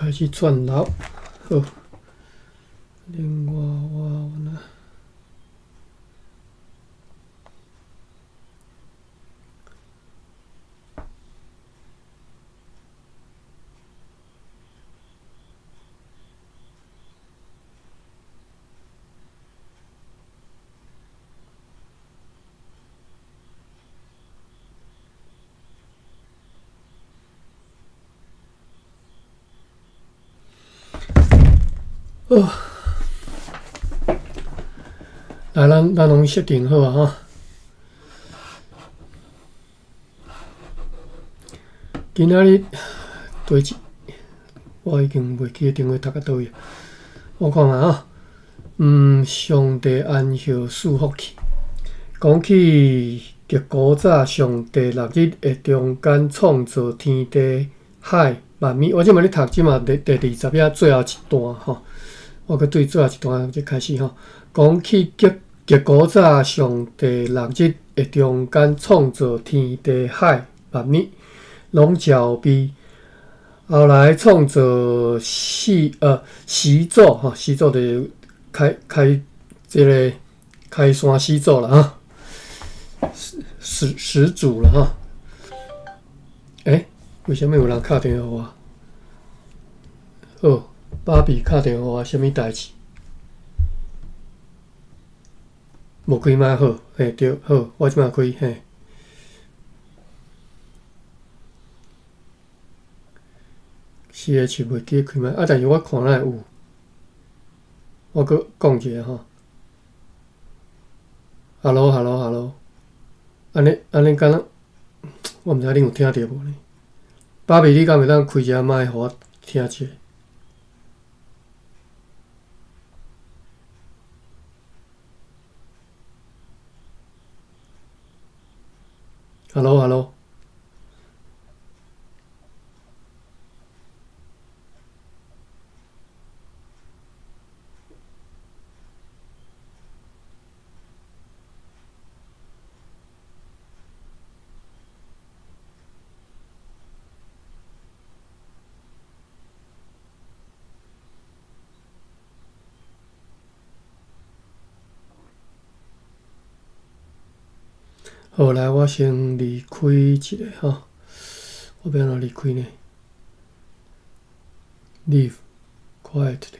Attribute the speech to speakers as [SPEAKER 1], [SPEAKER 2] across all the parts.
[SPEAKER 1] 開始轉流，好。另外我呢？好，來，咱攏設定好啊吼。今仔日對一，我已經袂記得頂回讀到佗位。我看覓吼，上帝安息賜福去。講起極古早，上帝六日的中間創造天地海萬物。我這馬咧讀這馬第20頁最後一段吼。我閣對最後一段才開始吼。講起極古早，上帝六日的中間創造天地海萬物，攏照備。後來創造始祖吼，始祖就是開這個開山始祖啦吼，始祖啦吼。欸，為啥物有人敲電話予我？好，芭比敲電話予我，啥物代誌？無開麥好，嘿對，好，我這馬開嘿。CH 袂記得開麥，啊！但是我看哪會有，我閣講一下吼。Hello，Hello，Hello，按呢敢若，我毋知恁有聽著無呢？芭比，你敢會當開一下麥，予我聽一下？Hello，Hello。好，來，我先離開一下吼，我欲按怎離開呢？Leave quietly。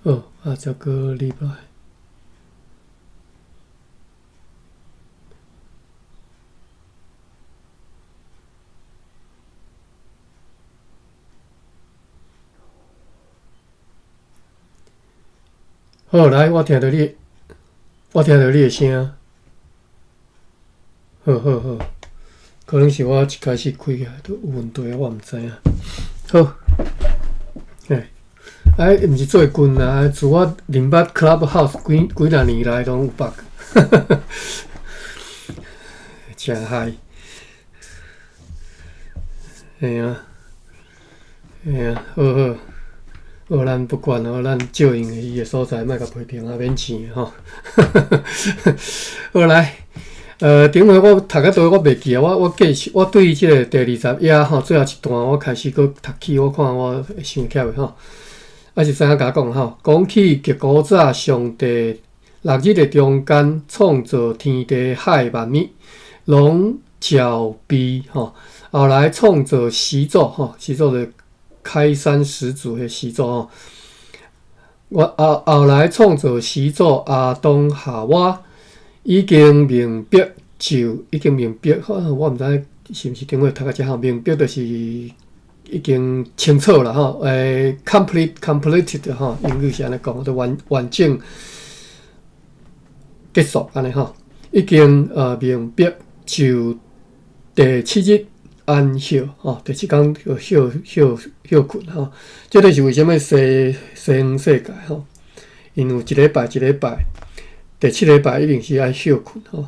[SPEAKER 1] 好，啊，再閣入來。好，來，我聽著你，我聽著你的聲。好好好，可能是我一開始開起來就有問題，我毋知影。好，嘿，哎，毋是最近啊，自我認捌 Clubhouse 幾幾若年來攏有 bug，誠害。嘿啊，嘿啊，好好。好，咱不管哦，咱照用的伊的所在，莫共批評啊，免錢吼。好來，頂回我讀到佗我袂記啊，我繼續，我對這個第20頁吼，最後一段我開始閣讀起，我看我會想起來袂吼。啊是怎樣共講吼？講起極古早，上帝六日的中間創造天地海萬物，攏照備吼。後來創造始祖吼，始祖就開山始祖的始祖吼，我後來創造始祖亞當夏娃，已經明白就已經明白，我毋知是毋是頂回讀到這項明白，就是已經清楚啦吼，complete completed 吼，英語是按呢講，就完整結束按呢吼，已經明白就第七日安息吼，第七工就歇睏吼，這個是為啥物西方世界吼，𪜶有一禮拜一禮拜，第七禮拜一定是愛歇睏吼。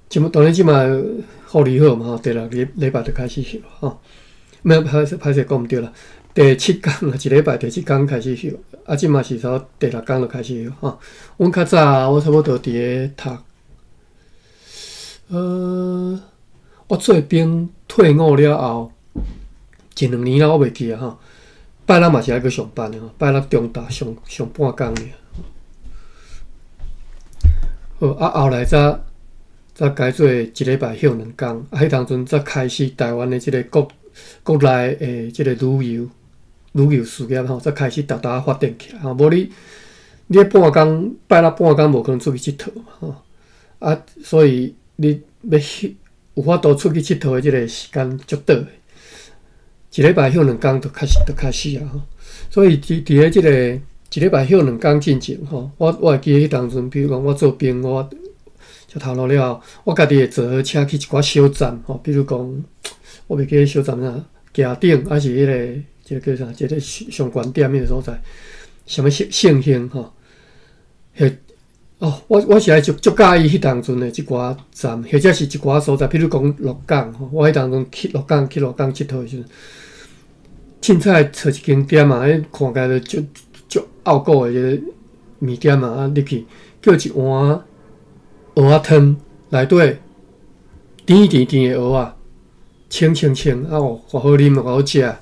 [SPEAKER 1] 這馬當然這馬福利好嘛吼，第六禮拜就開始歇吼。沒有，歹勢講毋對啦，第七工啊，一禮拜第七工開始歇，啊，這馬是差不多第六工就開始歇吼。阮較早我差不多佇咧讀，我做兵退伍了後，一兩年了我袂記啊吼。拜六嘛是愛去上班的吼，拜六中晝上上半工爾。好，啊後來才改做一禮拜歇兩工，啊，彼當陣才開始台灣的這个國國內的這个旅遊旅遊事業吼，才開始逐逐發展起來吼。無你你半工拜六半工無可能出去𨑨迌嘛吼，啊，所以你欲歇有法度出去𨑨迌的這个時間足短的，一禮拜歇兩工就開始就開始啊吼。所以佇佇咧這個一禮拜歇兩工進前吼，我我會記得彼當陣，比如講我做兵，我食頭路了後，我家己會坐火車去一寡小站吼，比如講我袂記得小站啥，徛頂還是彼个這个叫啥，一个上懸點彼个所在，啥物聖聖興吼，彼哦，我我實在足足佮意彼當陣的這寡站，或者是一寡所在，比如講鹿港吼，我彼當陣去鹿港去鹿港𨑨迌的時陣，凊彩揣一間店啊，彼看起來就足足拗古的這个麵店啊，啊入去叫一碗蚵仔湯，內底甜甜甜的蚵仔，清清清，啊哦，偌好啉偌好食。啊，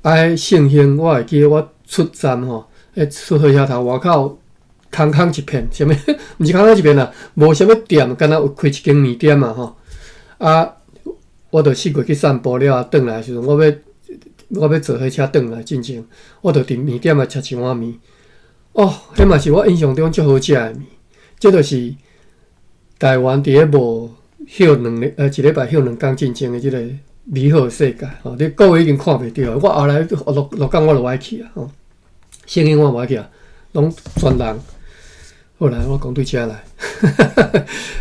[SPEAKER 1] 彼聖興我會記得我出站吼，彼出火車頭外口空空一片，啥物毋是空空一片啦，無啥物店，敢若有開一間麵店嘛吼。啊，我就四界去散步了後，轉來的時陣，我欲我欲坐火車轉來進前，我就佇麵店仔食一碗麵。哦，彼嘛是我印象中足好食的麵。這就是台灣佇咧無歇兩日，一禮拜歇兩工進前的這個美好的世界吼。你各位已經看袂著，我後來鹿鹿港我就無愛去啊吼，聖興我無愛去啊，攏全人。好來，我講對遮來。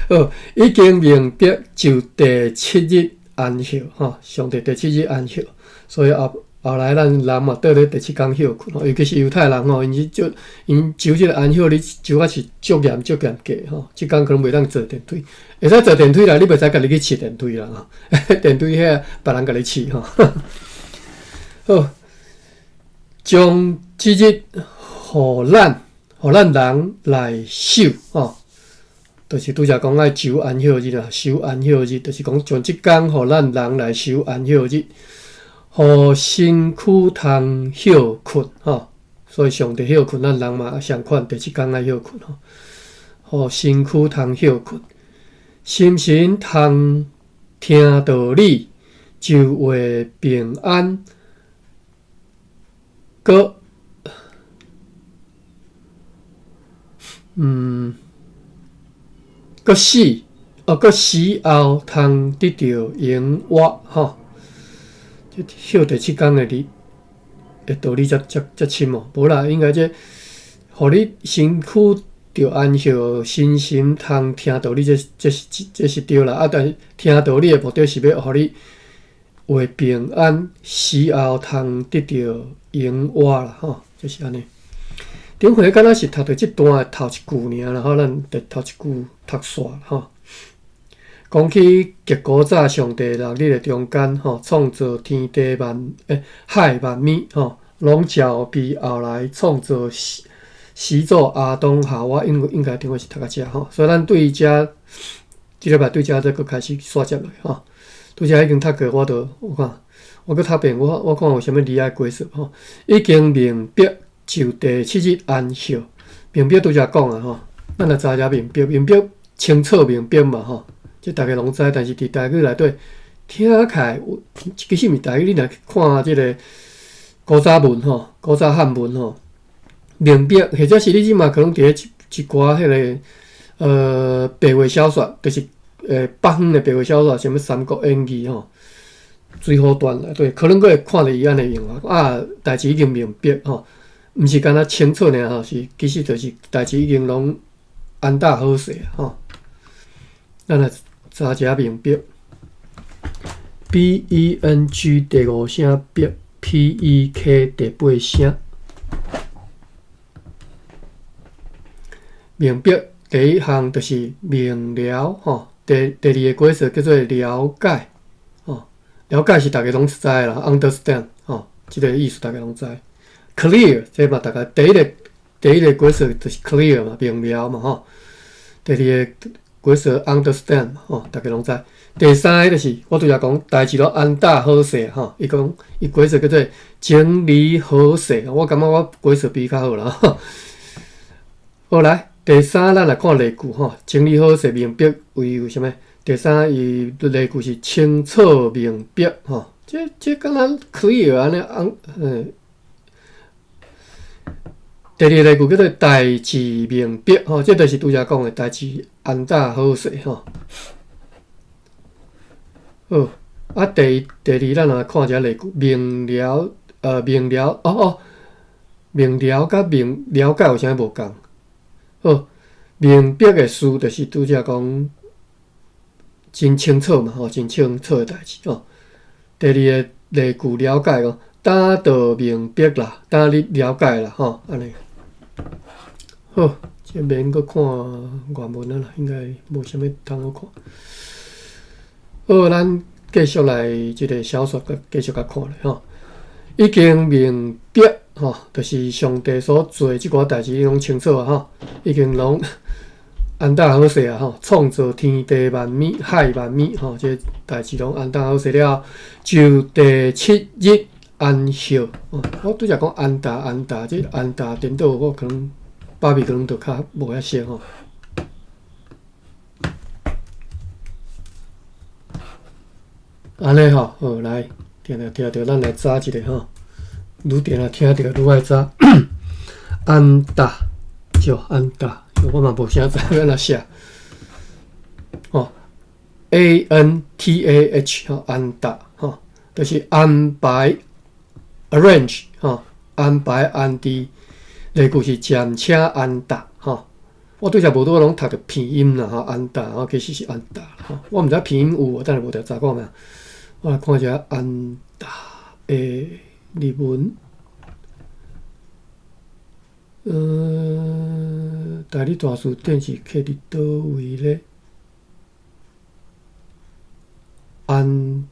[SPEAKER 1] 好，已經明白就第七日安歇吼，上帝第七日安歇，所以後後來咱人嘛，倒咧第七工歇睏吼，尤其是猶太人吼，𪜶是足𪜶守這个安息日守啊是足嚴足嚴格吼，這工可能袂當坐電梯，會使坐電梯啦，你袂使家己去試電梯啦吼，電梯遐別人共你試吼。好，將這日予咱，予咱人來守吼，就是拄才講愛守安息日啦，守安息日，就是講將這工予咱人來守安息日，予身軀通歇睏吼，所以上帝歇睏，咱人嘛相款，第七工愛歇睏吼，予身軀通歇睏，心神通聽道理，就會平安，閣嗯，閣死哦，閣死後通得著永活吼。這歇第七工的日的道理遮遮遮深哦，無啦，應該這，予你身軀著安歇，身心通聽道理，這這是這是對啦。啊，但是聽道理的目的是欲予你會平安，死後通得著永活啦，吼，就是按呢。頂回敢若是讀著這段的頭一句爾啦，吼，咱第頭一句讀煞吼。講起極古早上帝六日的中間，吼，創造天地萬欸海萬物，吼，攏照備後來創造始始祖亞當夏娃，應應該頂回是讀到遮吼，所以咱對遮這禮拜對遮再閣開始煞接落去吼。拄才已經讀過，我就我看我閣讀遍，我我看有啥物字愛解釋吼。已經明白就第七日安歇，明白拄才講啊吼，咱若知影明白，明白清楚明白嘛吼。這逐家攏知，但是佇台語內底聽起來有，其實毋是台語，你若看這个古早文吼，古早漢文吼，明白，或者是你這馬可能佇咧一一寡彼个白話小說，就是北方的白話小說，啥物《三國演義》吼，《水滸傳》內底，可能閣會看著伊按呢用啊，啊，代誌已經明白吼，毋是干焦清楚爾吼，是其實就是代誌已經攏安搭好勢吼。咱來查一下明白，B E N G 第五聲白，P E K 第八聲。明白第一項就是明了吼，第第二个解釋叫做了解吼，了解是逐家攏知的啦，understand 吼，這个意思大家攏知。Clear，這嘛大家第一个解釋就是 clear 嘛，明了嘛吼。第二个解釋 understand 嘛吼，大家攏知。第三个就是我拄才講代誌攏安搭好勢吼，伊講伊解釋叫做整理好勢，我感覺我解釋比較好啦。好來，第三咱來看例句吼，整理好勢明白為有啥物？第三伊例句是清楚明白吼，這敢若 clear 按呢按嗯。第二個例句叫做代誌明白吼，這就是拄才講的代誌安搭好勢吼。好，啊，第二，咱來看一下例句，明了，明了，哦哦，明了佮明了解有啥無仝？好，明白的事就是拄才講真清楚嘛，吼，真清楚的代誌吼。第二个例句了解講，今就明白啦，今你了解啦，吼，按呢。好，這免閣看原文啊啦，應該無啥物通好看。好，咱繼續來這个小說，繼續共看咧吼。已經明白吼，就是上帝所做這寡代誌攏清楚啊吼，已經攏安搭好勢啊吼，創造天地萬物、海萬物吼，這代誌攏安搭好勢了，就第七日安息。我拄才講安搭安搭，這安搭顛倒，我可能芭比可能就較無遐熟吼。按呢吼，好來，定定聽著，咱來查一下吼。愈定定聽著愈愛查。安搭，就安搭，我嘛無啥知欲按怎寫。吼，ANTAH 吼，安搭吼，就是安排 arrange 吼，安排安置。例句是暫且安搭吼。我拄才無拄仔攏讀著拼音啦吼，安搭吼，其實是安搭吼。我毋知拼音有無，等下無著查看覓。我來看一下安搭的日文。台語大辭典是刻佇佗位咧？安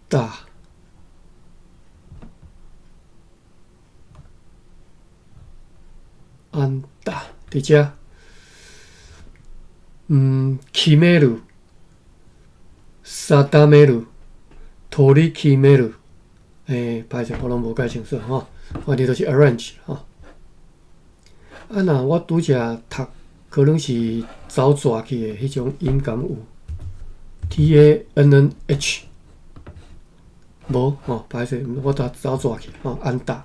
[SPEAKER 1] 搭，安搭，佇遮。決める、定める、取り決める。欸，歹勢，我攏無解清楚吼。反正就是 arrange 吼。啊，若我拄才讀，可能是走蛇去的彼種音敢有？TANNH，無吼，歹勢，我拄走蛇去吼，安搭。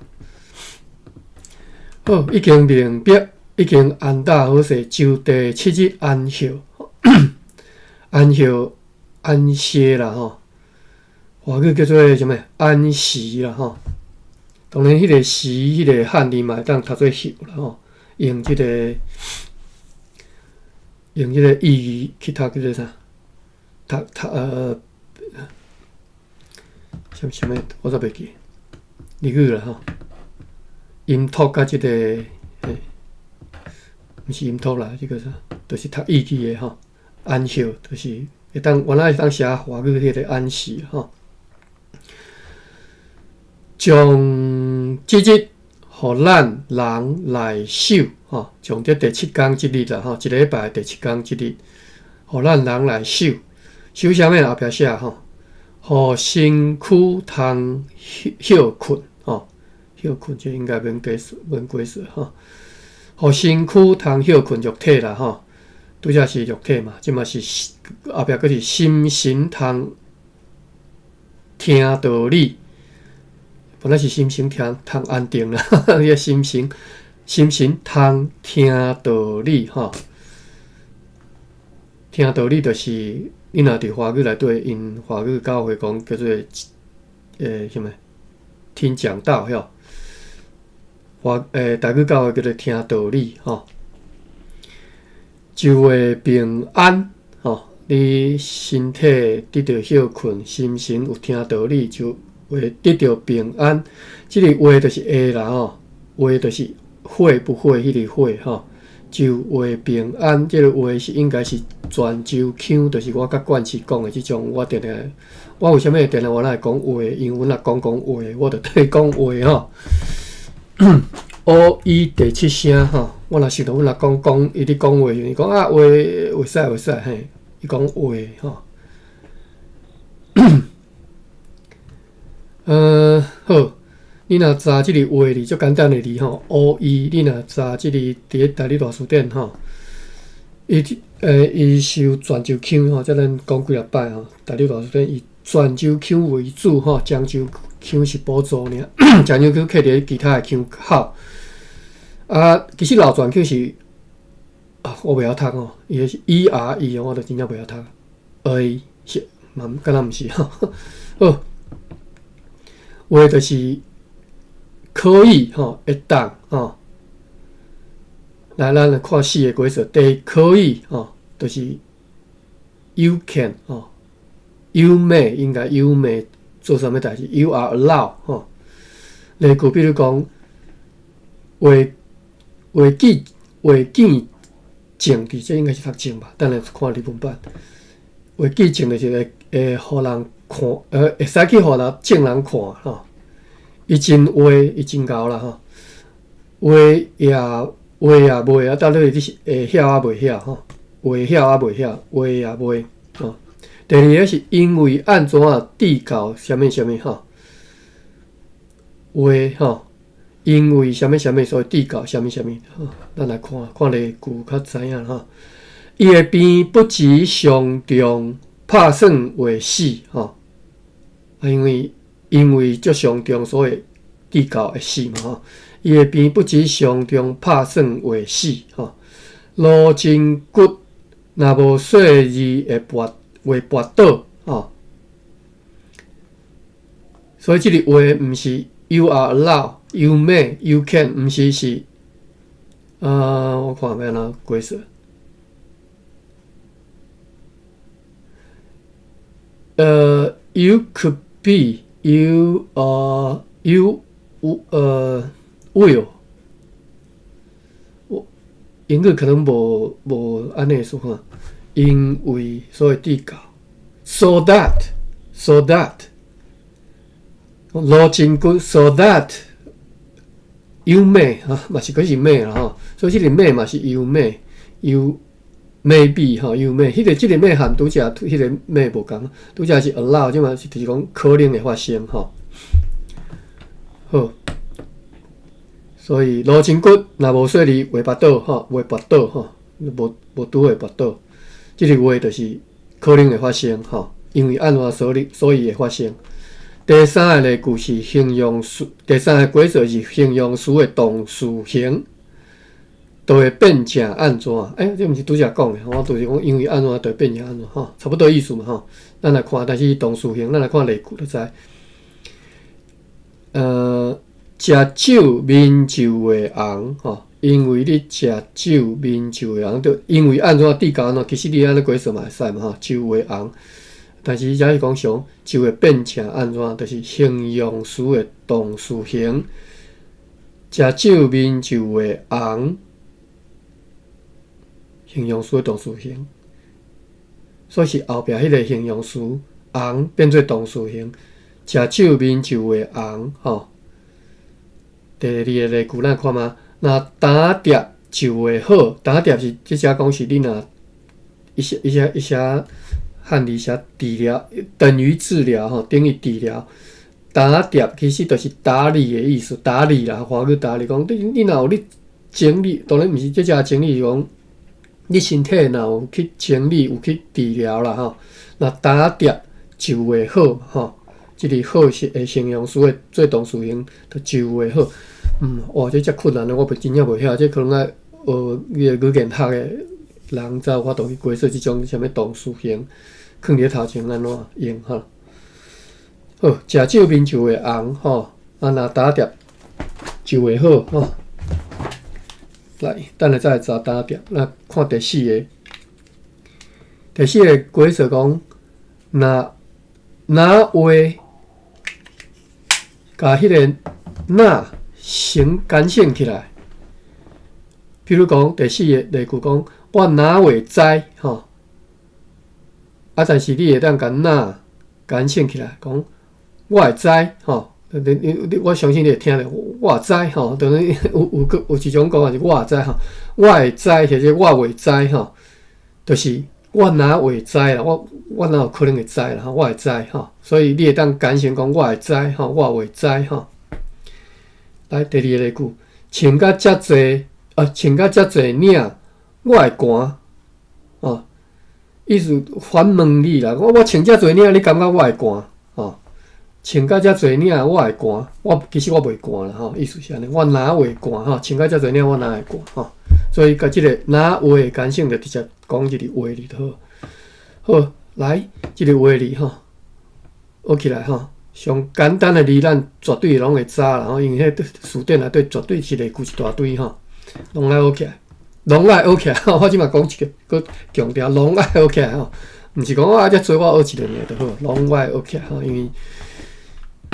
[SPEAKER 1] 好，已經明白，已經安搭好勢，就第七日安息，安息安歇啦吼。華語叫做啥物？安息啦吼。當然，彼个時，彼个漢字嘛會當讀做休啦吼。用這個意義去讀叫做啥？讀讀啥啥物？我煞袂記。日語啦吼。音讀佮這個，欸，毋是音讀啦，這個啥？就是讀意義的吼。安息就是會當原來會當寫華語彼个安息吼。將這日予咱人來守吼，將這第七工這日啦吼，一禮拜第七工這日，予咱人來守，守啥物？後壁寫吼，予身軀通歇睏吼，歇睏這應該免解釋，免解釋吼。予身軀通歇睏肉體啦吼，拄才是肉體嘛，這嘛是後壁閣是心神通聽道理。本來是心神聽通安定啦，彼個心神通聽道理吼，聽道理就是你若佇華語內底，𪜶華語教會講叫做啥物聽講道吼，華台語教會叫做聽道理吼，就會平安吼，你身體得著歇睏，心神有聽道理就會得著平安。這个會就是會啦吼，會就是會不會彼个會吼，就會平安，這个話是應該是泉州腔，就是我較慣勢講的這種。我定定，我為啥物會定定我來講話？因為阮若講講話，我就綴講話吼。O E 第七聲吼，我若想著阮若講講，伊咧講話，伊講啊話會使會使嘿，伊講話吼。好，你若查這个話字足簡單的字吼，O E，你若查這个佇咧台語大辭典吼，伊伊受泉州腔吼，這咱講幾若擺吼，台語大辭典以泉州腔為主吼，漳州腔是輔助爾，漳州腔刻佇其他的腔口。啊，其實老泉腔是啊，我袂曉讀吼，伊个是 E R E，我就真正袂曉讀。A 是嘛，敢若毋是吼。好，話就是可以吼，會當吼。來，咱來看四个規則。第一，可以吼，就是 you can 吼，you may 應該 you may 做啥物代誌？You are allowed 吼。例句比如講，畫畫見畫見證佇這應該是讀證吧？等下看日文版。畫見證就是會會予人看，會使去予人證人看吼。伊真畫，伊真𠢕啦吼。畫也畫也袂啊，到底你是會曉抑袂曉吼？會曉抑袂曉？畫也袂吼。第二个是因為按怎致到啥物啥物吼？話吼，因為啥物啥物，所以致到啥物啥物吼。咱來看看例句較知影吼。伊的病不止傷重，拍算會死吼。啊，因為因為足傷重，所以致到會死嘛吼。伊的病不止傷重，拍算會死吼。羅真骨若無細膩會跋會跋倒吼。所以這个話毋是 you are allowed, you may, you can，毋是是，我看欲按怎解釋。You could be, you are, you will。我英語可能無無按呢說法，因為所以致到，so that, so that，羅真骨 so that you may 哈，嘛是閣是 may 啦吼，所以這個 may 嘛是 you may, you may be 吼，you may，彼個這個 may 和拄才彼個 may 無仝，拄才是 allow，這嘛是就是講可能會發生吼。好，所以羅真骨若無細膩會跋倒吼，會跋倒吼，無無拄會跋倒，這個話就是可能會發生吼，因為按怎所以所以會發生。第三个例句是形容詞，第三个規則是形容詞的動詞形，就會變成按怎？欸，這毋是拄才講的，我就是講因為按怎就會變成按怎吼，差不多意思嘛吼。咱來看，但是動詞形，咱來看例句就知。食酒面就會紅吼，因為你食酒面就會紅，就因為按怎致到按怎，其實你按呢解釋嘛會使嘛吼，就會紅。但是遮是講上就會變成按怎，就是形容詞的動詞形。食酒面就會紅，形容詞的動詞形，所以是後壁彼個形容詞紅變做動詞形。食酒面就會紅吼。第二個例句咱看覓？若打碟就會好，打碟是這只講是你若一些一些一些漢字寫治療，等於治療吼，等於治療。打碟其實就是打理的意思，打理啦，華語打理講你你若有咧整理，當然毋是這只整理是講你身體若有去整理，有去治療啦吼。若打碟就會好吼，這個好是會形容詞的做動詞形，就會好。哇，這遮困難的，我真正袂曉，這可能愛學彼個語言學的人才有法度去解釋這種啥物動詞形，囥佇咧頭前按怎用吼。好，食酒面就會紅吼，啊，若打碟就會好吼。來，等下再來查打碟。咱看第四个，第四个解釋講，若若話共彼個若先簡省起來，譬如講第四个例句講，我哪會知吼？啊，但是你會當共若簡省起來，講我會知吼。你你你，我相信你會聽著，我知吼，當然有有個有一種講法是我知吼，我會知或者我袂知吼，就是我哪會知啦，我哪有可能會知啦？我會知吼，所以你會當簡省講我會知吼，我袂知吼。來，第二个例句，穿甲遮濟啊，穿甲遮濟領，我會寒哦。意思反問你啦，我穿遮濟領，你感覺我會寒哦？穿甲遮濟領，我會寒，我其實我袂寒啦吼。意思是按呢，我哪會寒吼？穿甲遮濟領，我哪會寒吼？所以共這个哪會簡省就直接講一个會字就好。好，來，這个會字吼，學起來吼。上簡單的字，咱絕對攏會知啦吼，因為彼詞典內底絕對是例句一大堆吼，攏愛學起來，攏愛學起來。我這擺講一个，閣強調，攏愛學起來吼，毋是講啊，遮濟我學一兩个就好，攏愛學起來吼，因為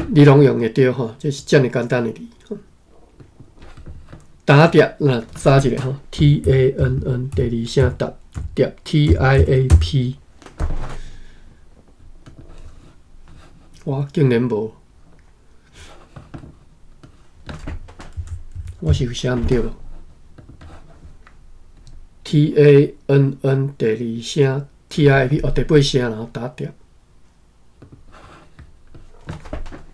[SPEAKER 1] 你攏用會著吼，這是遮爾簡單的字。擔碟，來查一下吼，T A N N 第二聲答碟 T I A P。我竟然無，我是有寫毋對無？T A N N 第二聲 T I A P 哦，第八聲啦，擔碟。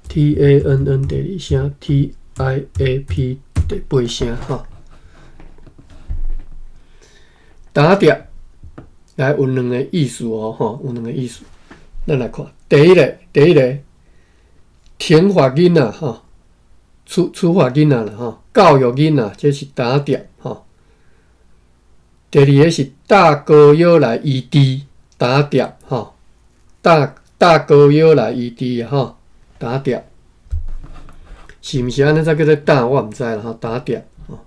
[SPEAKER 1] T A N N 第二聲 T I A P 第八聲吼。擔碟來有兩个意思哦，吼，有兩个意思。咱來看，第一个，第一个，懲罰囡仔吼，處處罰囡仔啦吼，教育囡仔，這是擔碟吼。第二个是搭膏藥來醫治擔碟吼，搭膏藥來醫治吼，擔碟，是毋是按呢才叫做擔？我毋知啦吼，擔碟吼。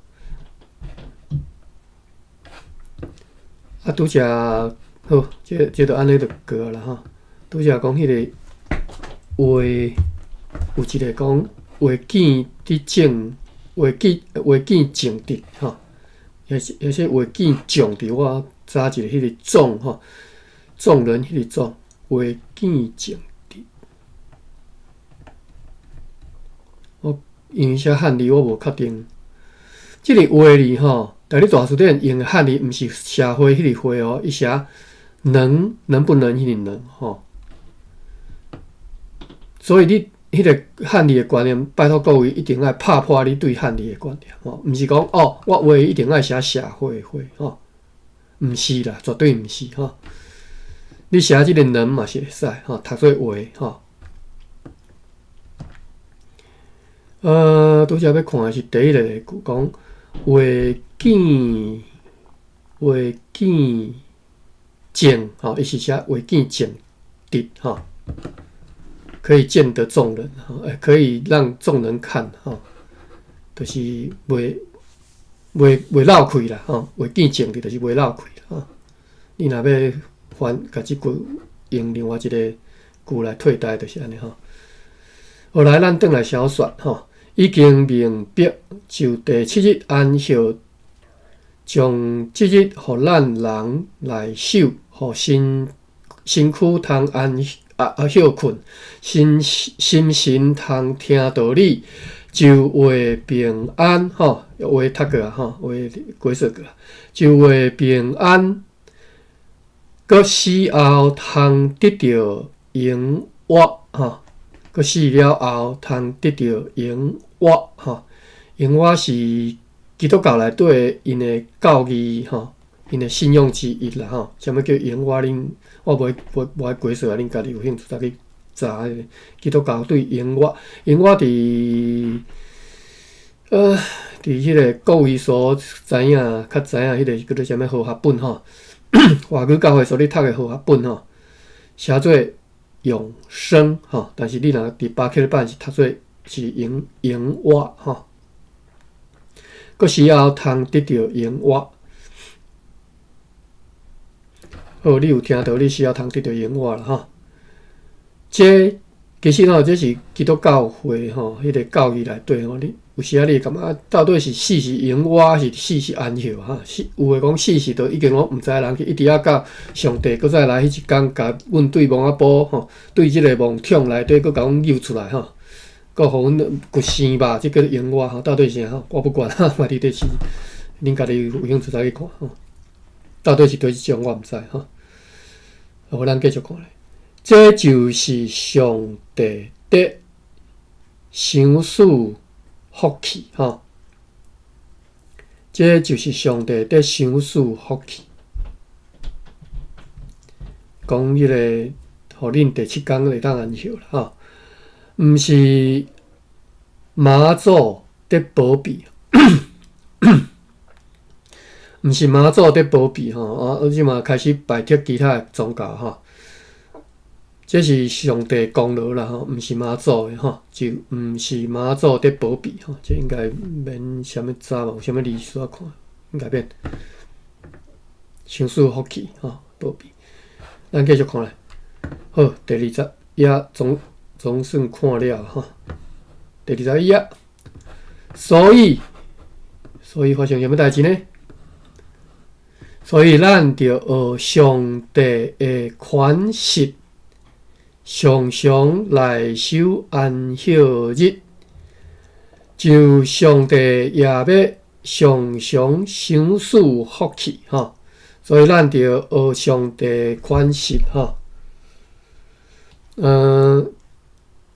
[SPEAKER 1] 啊，拄才好，這就按呢就過啦吼。拄才講彼个話，有一个講話見佇眾，話見話見眾佇吼，抑是話見眾佇，我查一个彼个眾吼，眾人彼个眾，話見眾佇。我因為寫漢字我無確定，這个話字吼，佇咧大辭典用的漢字，毋是社會彼個會哦，伊寫能能不能彼个能吼。所以你彼个漢字的觀念，拜託各位一定愛拍破你對漢字的觀念吼，毋是講哦，我話一定愛寫社會會吼，毋是啦，絕對毋是吼。你寫這个能嘛是會使吼，讀做話吼。拄才欲看的是第一个例句，講話見話見眾吼，伊是寫話見眾佇吼。可以見得眾人，吼，可以讓眾人看，吼，就是袂漏氣啦，吼，話見眾佇就是袂漏氣啦，吼。你若欲翻，共這句用另外一个句來替代，就是按呢吼。後來咱轉來小說，吼，已經明白，就第七日安息，將這日予咱人來守，予身軀通安歇睏，心神通聽道理，就話平安吼，話讀過啊吼，話解說過，就話平安，閣死後通得著永活吼，閣死了後通得著永活吼，永活是基督教內底𪜶的教義吼，𪜶的信仰之一啦吼。啥物叫永活？恁我無愛解說啊，恁家己有興趣才去查彼个基督教對永活，永活佇彼个各位所知影，較知影彼个叫做啥物和合本吼，華語教會所咧讀的和合本吼，寫做永生吼，但是你若佇巴克版是讀做是永活吼，閣死後通得著永活。好，你有聽到你死後通得著永活啦吼。這其實吼，這是基督教會吼，彼个教義內底吼，你有時仔你會感覺到底是死是永活，還是死是安歇哈？死有的講死是都已經攏毋知人去，一直仔到上帝閣再來彼一工，共阮對墓仔埔吼，對這个墓桶內底閣共阮救出來吼，閣予阮掘生肉，這叫做永活吼？到底是啥吼？我不管哈，嘛佇咧是恁家己有興趣再去看吼。到底是佗一種，我毋知吼。好，咱繼續看咧，這就是上帝得賞賜福氣吼，這就是上帝得賞賜福氣。講彼个，予恁第七工會當安息啦吼，毋是媽祖得保庇，毋是媽祖得保庇吼，啊，我這馬開始排斥其他的宗教吼。這是上帝功勞啦吼，毋是媽祖的吼，就毋是媽祖佇保庇吼，這應該免啥物查嘛，有啥物字需要看，應該免。賞賜福氣吼，保庇。咱繼續看來，好，第二十頁總算看了吼。第二十一頁，所以發生啥物代誌呢？所以咱著學上帝的款式，常常來守安息日，就上帝也欲常常賞賜福氣吼，所以咱著學上帝款式吼。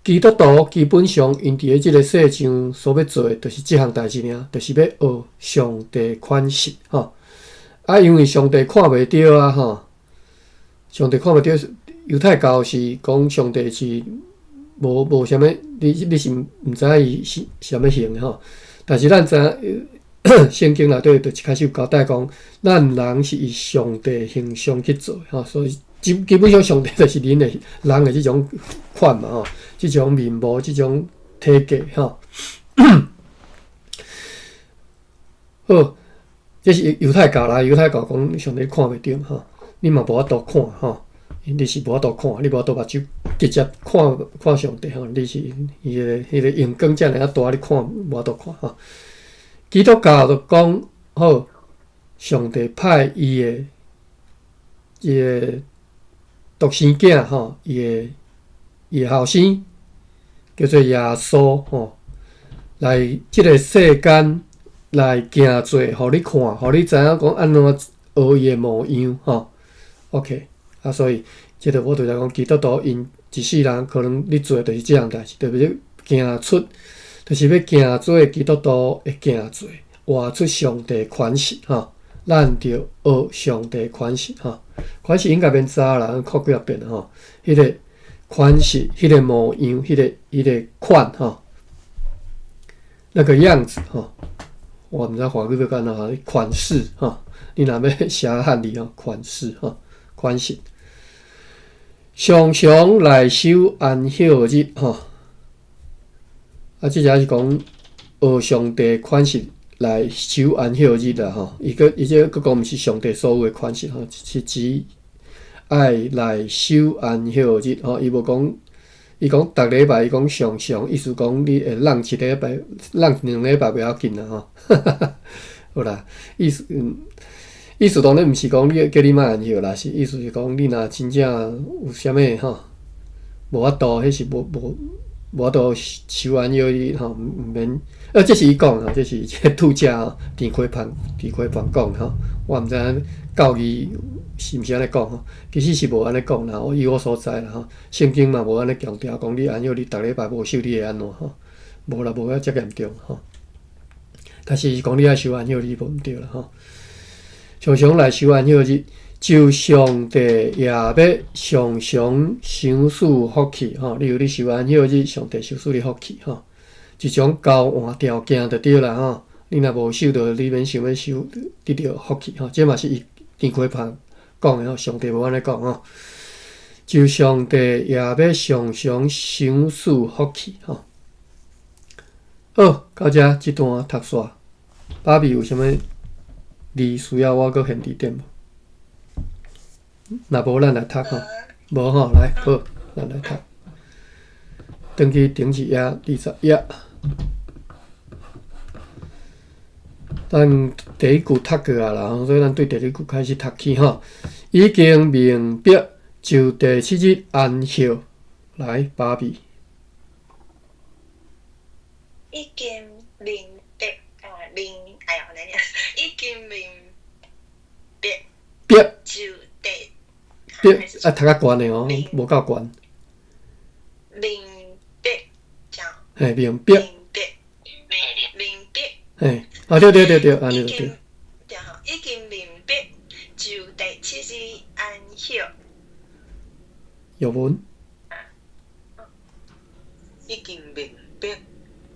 [SPEAKER 1] 基督徒基本上𪜶佇咧這个世上所欲做的，就是這項代誌爾，就是欲學上帝款式吼。啊，因為上帝看袂著啊吼，上帝看袂著。猶太教是講上帝是無啥物，你是毋知影伊是啥物形的吼。但是咱知影聖經內底就一開始有交代講，咱人是以上帝形象去做吼，所以基本上上帝就是人的這種款嘛吼，這種面貌、這種體格吼。好，這是猶太教啦，猶太教講上帝看袂著吼，你嘛無法度看吼。你是無法度看，你無法度目睭直接看看上帝吼，你是伊个彼个熒光遮爾仔大，你看無法度看吼。基督教就講好，上帝派伊的獨生囝吼，伊的後生叫做耶穌吼，來這个世間來行做，予你看，予你知影講按怎學伊的模樣吼。OK。啊，所以，這个我就是講，基督徒𪜶一世人可能咧做的就是這項代誌，就是行出，就是欲行做基督徒的行做，活出上帝款式吼。咱著學上帝款式吼，款式應該免查啦，看幾若遍吼。彼个款式，彼个模樣，彼个款吼，那個樣子吼，我毋知華語欲按怎款式吼，你若欲寫漢字吼，款式吼，款式。常常來守安息日吼，啊，這只是講學上帝款式來守安息日啦吼。伊閣伊這閣講毋是上帝所有的款式吼，是指愛來守安息日吼。伊無講，伊講逐禮拜，伊講常常，意思講你會落一禮拜，落兩禮拜袂要緊啦吼。好啦，意思嗯。意思當然毋是講你叫你莫安息啦，是意思是講你若真正有啥物吼，無法度，彼是無法度守安息日吼，毋免。這是伊講吼，這是這拄才田開鵬講吼，我毋知影教義是毋是按呢講吼，其實是無按呢講啦，以我所知啦吼，聖經嘛無按呢強調講你安息日逐禮拜無守你會按怎吼，無啦，無遐遮嚴重吼。但是講你愛守安息日無毋對啦吼。常常來守安息日，就上帝也欲常常賞賜福氣吼。例如你守安息日，上帝賞賜你福氣吼，一種交換條件就對啦吼。你若無守著，你免想欲守得著福氣吼。這嘛是伊田開鵬講的吼，上帝無按呢講吼。就上帝也欲常常賞賜福氣吼。好，到遮這段讀煞，芭比有啥物字需要我閣現佇點無？若無，咱來讀吼。無吼，來好，咱來讀。轉去頂一頁，二十頁。咱第一句讀過啊啦，所以咱對第二句開始讀起吼。已經明白，就第七日安歇。來，芭比。
[SPEAKER 2] 已經明白啊，明哎呀，來念，已經明白。
[SPEAKER 1] 白。
[SPEAKER 2] 就第。
[SPEAKER 1] 白啊，讀較懸的哦，無夠懸。
[SPEAKER 2] 明白，
[SPEAKER 1] 嘿，明白。
[SPEAKER 2] 明白，明白。
[SPEAKER 1] 嘿，啊對對對對，按呢就對。
[SPEAKER 2] 對吼，已經明白，就第七日安歇。
[SPEAKER 1] 玉文。
[SPEAKER 3] 已經明白，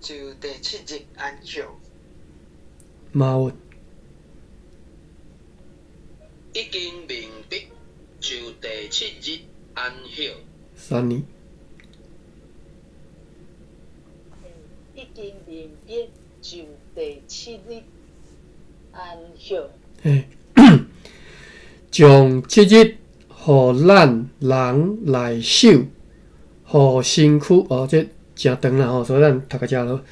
[SPEAKER 3] 就第七日安歇。
[SPEAKER 1] 馬文。
[SPEAKER 4] 已經明白，就第七日安歇。
[SPEAKER 1] 三年。
[SPEAKER 5] 已經明白，就第七日安歇。
[SPEAKER 1] 嘿，將這日予咱人來守，予身軀哦，這誠長啦吼，所以咱讀到遮咯。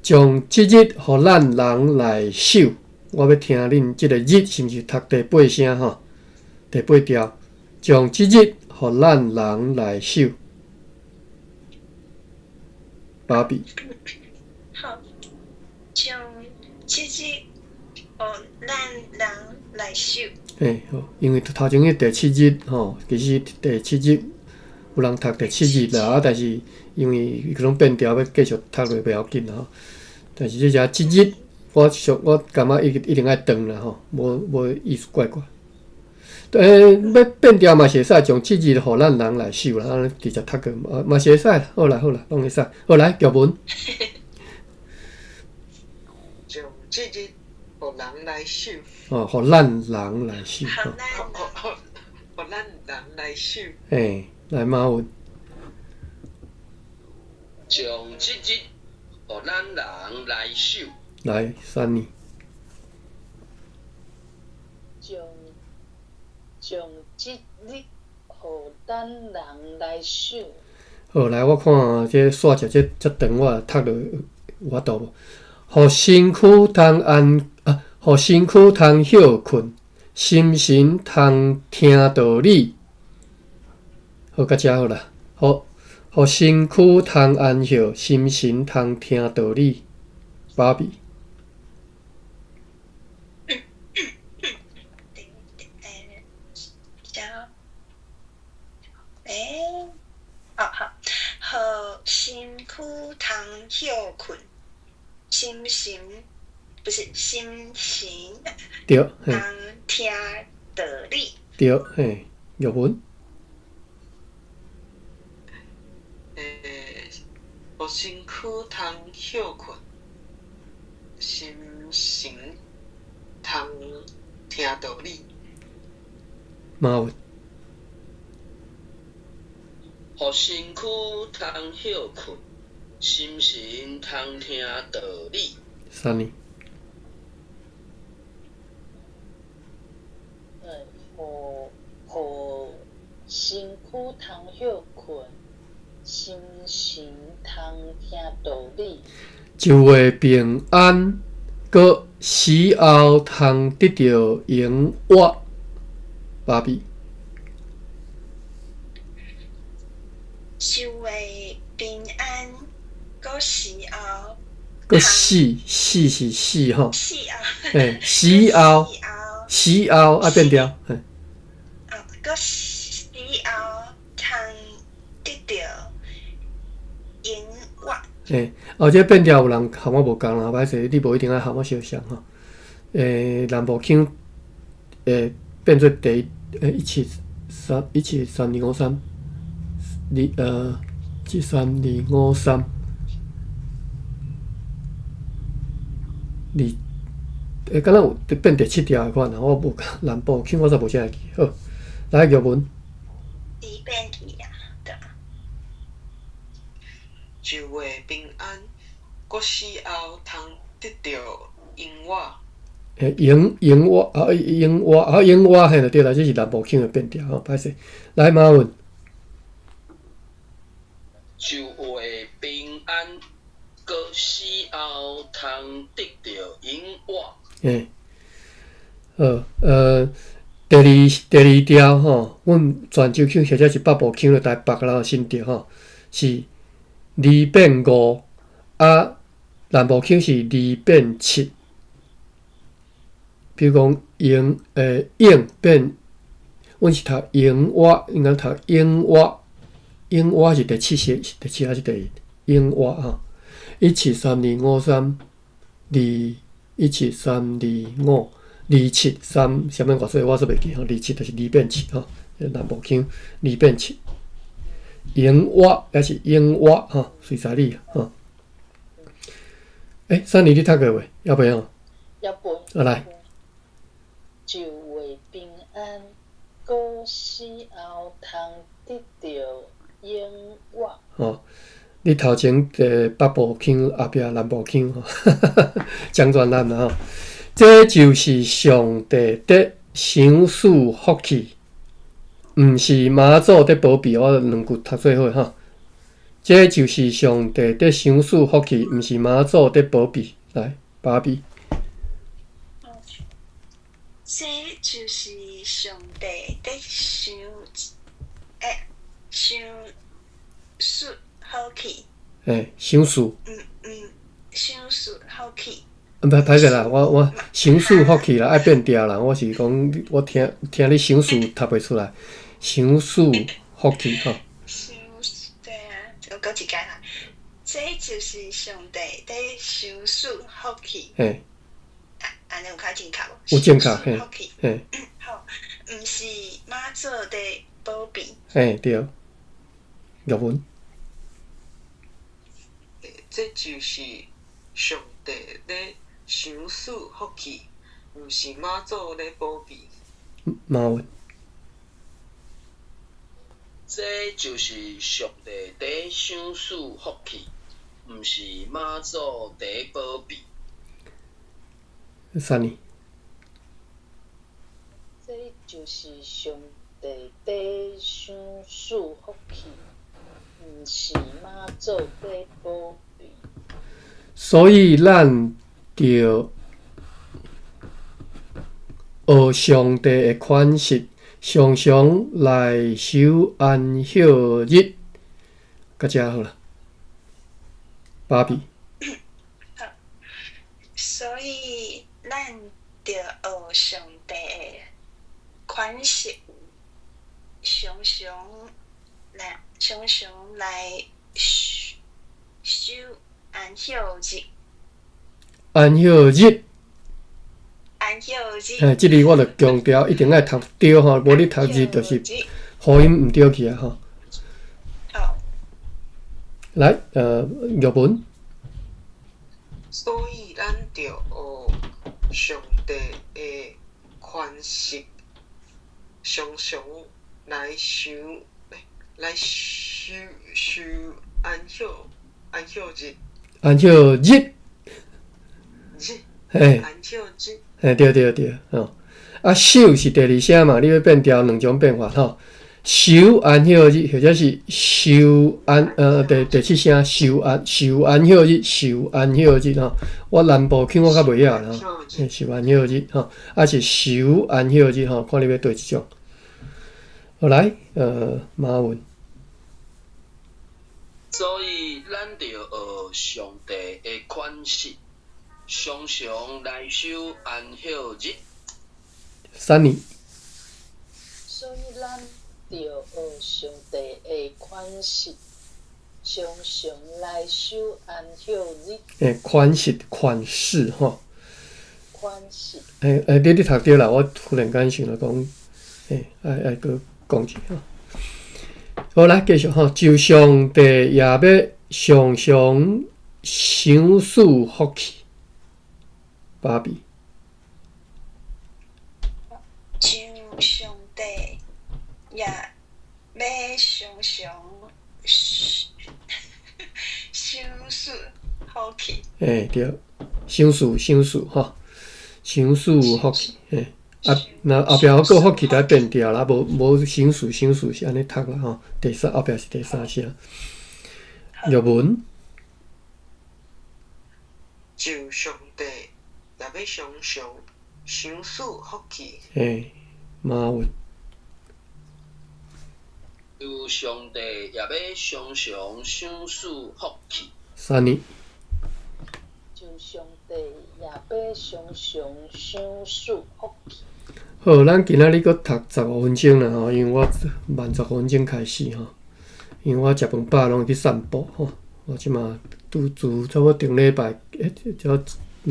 [SPEAKER 1] 將這日予咱人來守，我欲聽恁這个日是毋是讀第八聲吼？第八調，將這日予咱人來守。芭比。
[SPEAKER 2] 好，將這日予咱人來守。
[SPEAKER 1] 嘿，好，因為頭前彼第七日吼，其實第七日有人讀第七日啦，啊，但是因為伊攏變調，欲繼續讀落袂要緊啦吼。但是這隻這日，我想我感覺一定愛長啦吼，無無意思怪怪。欸，欲變調嘛是會使，將這日予咱人來守啦，按呢直接讀過嘛是會使，好啦好啦，攏會使。好來，玉文。
[SPEAKER 3] 將這日予人來守。
[SPEAKER 1] 哦，予咱人來守。
[SPEAKER 2] 予咱
[SPEAKER 3] 予咱人來守。
[SPEAKER 1] 嘿，來馬文。
[SPEAKER 4] 將這日予咱人來守。
[SPEAKER 1] 來，三年。
[SPEAKER 5] 將這日予咱人來守。
[SPEAKER 1] 好，來，我看這煞食這遮長，我讀落有法度無？予身軀通安啊，予身軀通歇睏，心神通聽道理。好，到遮好啦。好，予身軀通安歇，心神通聽道理。芭比。
[SPEAKER 2] 欸，哦好，予身軀通歇睏，心神不是心神通聽道理。
[SPEAKER 1] 對，嘿，玉文。
[SPEAKER 3] 欸，予身軀通歇睏，心神通聽道理。
[SPEAKER 1] 馬文。
[SPEAKER 4] 予身軀通歇睏，心神通聽道理。
[SPEAKER 1] 三年。
[SPEAKER 5] 予身軀通歇睏，心神通聽道理。
[SPEAKER 1] 就會平安，閣死後通得著永活。芭比。
[SPEAKER 2] 就會平安，閣死後。
[SPEAKER 1] 閣死死是死吼。
[SPEAKER 2] 死後。
[SPEAKER 1] 嘿，死後。死後啊變調。嘿。
[SPEAKER 2] 哦，閣死後通得著永活。
[SPEAKER 1] 嘿，哦，這變調有人含我無仝啦，歹勢，你無一定愛含我相像吼。欸，南部腔，欸，變做第一，欸，一七三一七三二五三。二一三二五三二，欸，敢若有變第七條的款啊，我無南部腔，我煞無啥會記。好，來玉文。
[SPEAKER 2] 是變去啊，對。
[SPEAKER 3] 就會平安，閣死後通得著永活。
[SPEAKER 1] 欸，永永活啊，永活啊，永活嘿，對啦，這是南部腔的變調吼，歹勢。來馬文。
[SPEAKER 4] 就會平安，閣死後通得著永活。
[SPEAKER 1] 嘿，好，第二调吼，阮泉州腔或者是北部腔，就台北啦、新竹吼，是二变五，啊，南部腔是二变七。比如讲，用变，阮是读用我，应该读用我，用我是第七声，是第七还是第一？用我吼，一七三二五三二一七三二五二七三，啥物偌济我煞袂记吼，二七就是二变七吼，南部腔二变七，用我抑是用我吼，随在你吼。欸，珊妮你读过未？犹未吼？
[SPEAKER 5] 犹未。
[SPEAKER 1] 啊来。
[SPEAKER 5] 就话平安，过死后通得著永活。
[SPEAKER 1] 吼，你头前伫北部腔，后壁南部腔吼，讲转咱啦吼。这就是上帝伫赏赐福气，毋是妈祖伫保庇。我两句读做伙吼。这就是上帝伫赏赐福气，毋是妈祖伫保庇。来，芭比。
[SPEAKER 2] 这就是上帝伫赏，欸，赏赐福气。
[SPEAKER 1] 欸，赏赐。
[SPEAKER 2] 赏赐福气。
[SPEAKER 1] 毋歹势啦，我赏赐福气啦，爱变调啦。我是讲，我听听你赏赐读袂出来，赏赐福气吼。
[SPEAKER 2] 赏赐对啊，我阁一摆啦。这就是上帝伫赏赐福气。
[SPEAKER 1] 嘿。
[SPEAKER 2] 按呢有较正确无？
[SPEAKER 1] 有正确，嘿，嘿。
[SPEAKER 2] 好，毋是妈祖伫保庇。
[SPEAKER 1] 嘿，对。玉文。
[SPEAKER 3] 这就是上帝咧赏赐福气，毋是妈祖咧保庇。
[SPEAKER 1] 马文。
[SPEAKER 4] 这就是上帝伫赏赐福气，毋是妈祖伫保庇。
[SPEAKER 1] 珊妮。
[SPEAKER 5] 这就是上帝伫赏赐福气，毋是妈祖伫保庇。
[SPEAKER 1] 所以咱著学上帝的款式，常常来守安息日。到遮好啦，芭比。
[SPEAKER 2] 好，所以咱著学上帝的款式，常常来守安息日。
[SPEAKER 1] 安息日。
[SPEAKER 2] 安息日。
[SPEAKER 1] 嘿，這裡我著強調，一定愛讀對吼，無你讀字就是發音毋對去啊吼。
[SPEAKER 2] 好。
[SPEAKER 1] 來，玉文。
[SPEAKER 3] 所以咱著學上帝的款式，常常來守安息日。
[SPEAKER 1] 安息日。
[SPEAKER 3] 日。
[SPEAKER 1] 嘿。
[SPEAKER 3] 安息日。
[SPEAKER 1] 嘿，對對對，吼。啊，守是第二聲嘛，你欲變調兩種變法吼。守安息日，或者是守安，第七聲守安息日，守安息日吼。我南部腔我較袂曉啦吼。守安息日吼，啊是守安息日吼，看你欲佗一種。好來，馬文。
[SPEAKER 4] 所以咱著學上帝的款式，常常來守安息日。
[SPEAKER 1] 珊妮。
[SPEAKER 5] 所以咱著學上帝的款式，常常來守安息日。
[SPEAKER 1] 欸，款式款式吼。
[SPEAKER 5] 款式。
[SPEAKER 1] 欸欸，你讀對啦，我忽然間想著講，欸，愛閣講一下。好，來繼續吼，就上帝也欲常常賞賜福氣。芭比。
[SPEAKER 2] 像上帝也欲常常賞賜福氣。
[SPEAKER 1] 欸，對，賞賜賞賜吼，賞賜福氣，欸，啊，若後壁閣福氣就愛變調啦，無無賞賜賞賜是按呢讀啦吼，第三後壁是第三聲。玉文。
[SPEAKER 3] 就上帝也也欲常常想使福氣。
[SPEAKER 1] 嘿，馬文。
[SPEAKER 4] 求上帝也欲常常賞賜福氣。
[SPEAKER 1] 三年。
[SPEAKER 5] 求上帝也欲常常賞賜福氣。
[SPEAKER 1] 好，咱今仔日閣讀十五分鐘啦吼，因為我慢十五分鐘開始吼，因為我食飯飽攏會去散步吼。我這馬拄自差不多頂禮拜，欸，這2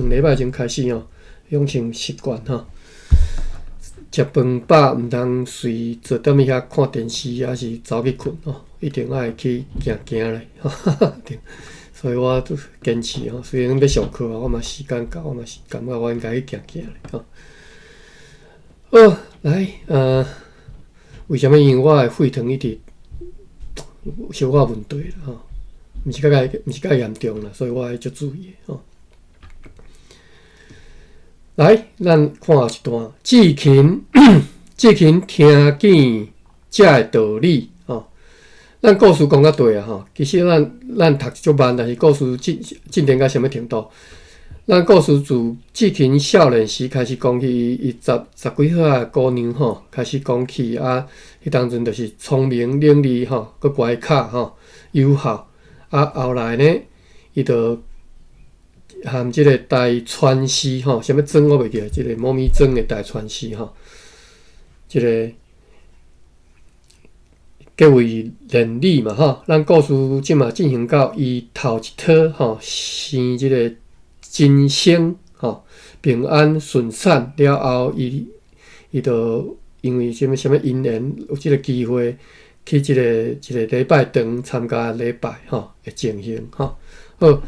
[SPEAKER 1] 禮拜前開始吼，養成習慣吼。食飯飽毋通隨坐踮彼遐看電視，抑是走去睏吼，一定愛去行行咧。所以我都堅持吼，雖然欲上課啊，我嘛時間到，我嘛是感覺我應該去行行咧吼。好，來，為啥物？因為我的血糖一直有小可問題啦吼，毋是較嚴重啦，所以我愛足注意吼。來，咱看一段。志勤，志勤聽見這个道理吼。咱故事講較短啊吼，其實咱讀足慢，但是故事進展到啥物程度？咱故事自志勤少年時開始講起，伊十幾歲仔姑娘吼開始講起啊，彼當陣就是聰明伶俐吼，閣乖巧吼，友好啊。後來呢，伊就含這個大傳師吼，啥物莊我袂記得，這個某物莊的大傳師吼，這個結為連理嘛吼。咱故事這馬進行到伊頭一胎吼生這個真生吼，平安順產了後，伊就因為啥物啥物因緣，有這個機會去這個一個禮拜堂參加禮拜吼的情形吼。好，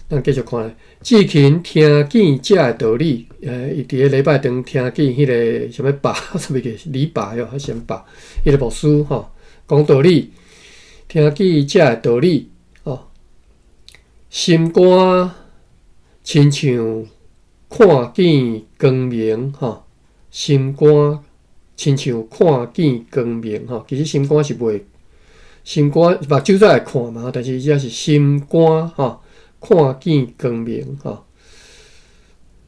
[SPEAKER 1] 咱繼續看。志勤聽見這个道理，伊佇咧禮拜堂聽見彼個啥物爸，啥物叫李爸喲，還是啥物爸？彼個牧師吼講道理，聽見這个道理，吼，心肝親像看見光明吼，心肝親像看見光明吼，其實心肝是袂，心肝目睭才會看嘛，但是這是心肝吼。看見光明吼，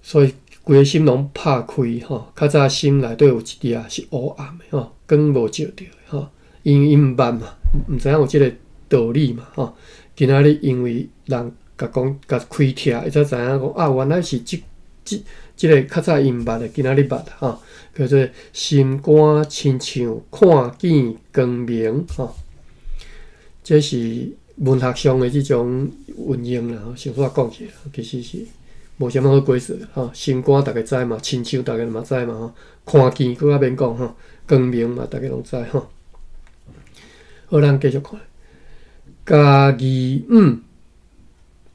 [SPEAKER 1] 所以規個心攏拍開吼。較早心內底有一粒是烏暗的吼，光無照著吼，因為伊毋捌嘛，毋知影有這個道理嘛吼。今仔日因為人共講共開拆，伊才知影講啊，原來是這個較早伊毋捌的，今仔日捌吼，叫做心肝親像看見光明吼，這是文學上的這種運用啦，小可講起來，其實是無啥物好解釋吼。心肝逐家知嘛，親像逐家嘛知嘛吼，看見閣較免講吼，光明嘛，逐家攏知吼。好，咱繼續看，共義母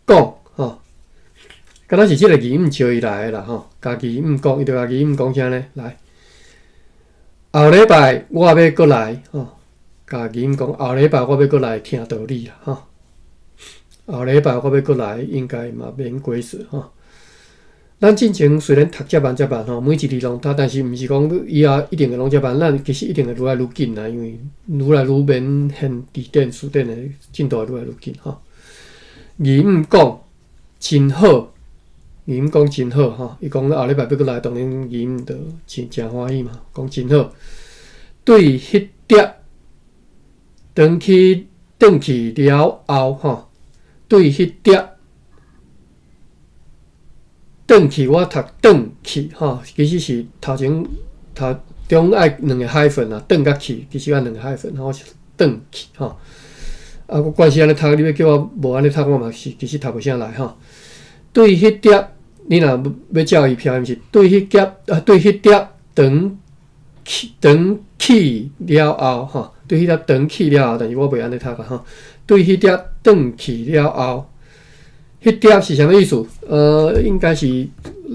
[SPEAKER 1] 講吼，敢若是這個義母招伊來的啦吼。共義母講，伊就共義母講啥呢？來，後禮拜我欲閣來吼。共義母講，後禮拜我欲閣來聽道理啦吼。後禮拜我欲閣來，應該嘛免解釋吼。咱進前雖然讀遮慢遮慢吼，每一字攏讀，但是毋是講以後一定會攏遮慢，咱其實一定會愈來愈緊啦，因為愈來愈免現字典、辭典的進度會愈來愈緊吼。義母講真好，義母講真好吼，伊講後禮拜欲閣來，當然義母就真誠歡喜嘛，講真好。對彼碟轉去了後吼，對彼碟轉去，我讀轉去吼，其實是頭前頭中愛兩個 hyphen 啊，轉佮去，其實愛兩個 hyphen，我是轉去吼。啊，我慣勢按呢讀，你欲叫我無按呢讀，我嘛是其實讀無啥來吼。對彼碟，你若欲照伊拼音是對彼碟啊，對彼碟轉去轉去了後吼，對彼碟轉去了後，但是我袂按呢讀啊吼。對彼碟轉去了後，彼碟是啥物意思？應該是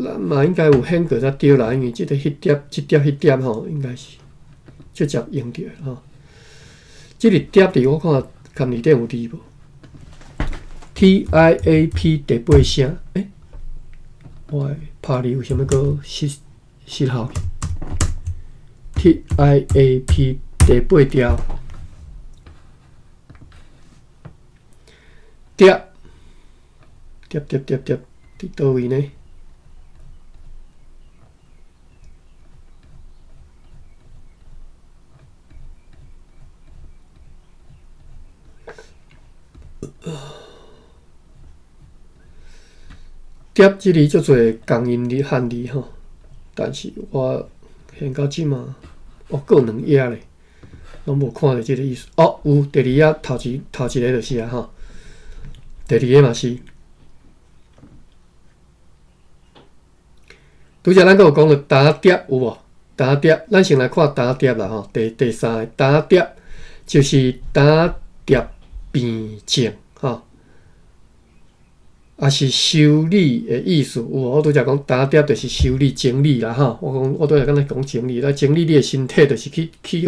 [SPEAKER 1] 咱嘛應該有顯過才對啦，因為這個彼碟、這碟、彼碟吼，應該是直接用著吼。這個碟佇我看含字典有字無？TIAP 第八聲，欸，我的拍字有啥物閣失效？TIAP 第八調，碟碟碟碟碟佇佗位呢？蝶這字足濟仝音字漢字吼，但是我現到這馬，哦，閣有兩頁咧，攏無看著這个意思。哦，有第二頁頭一頭一个就是啊吼，第二个嘛是。拄才咱閣有講著焦蝶有無？焦蝶，咱先來看焦蝶啦吼。第第三个焦蝶就是焦蝶病症吼。也是修理的意思，有無？我拄才講焦蝶就是修理、整理啦吼。我講我拄才敢若講整理，來整理你的身體，就是去去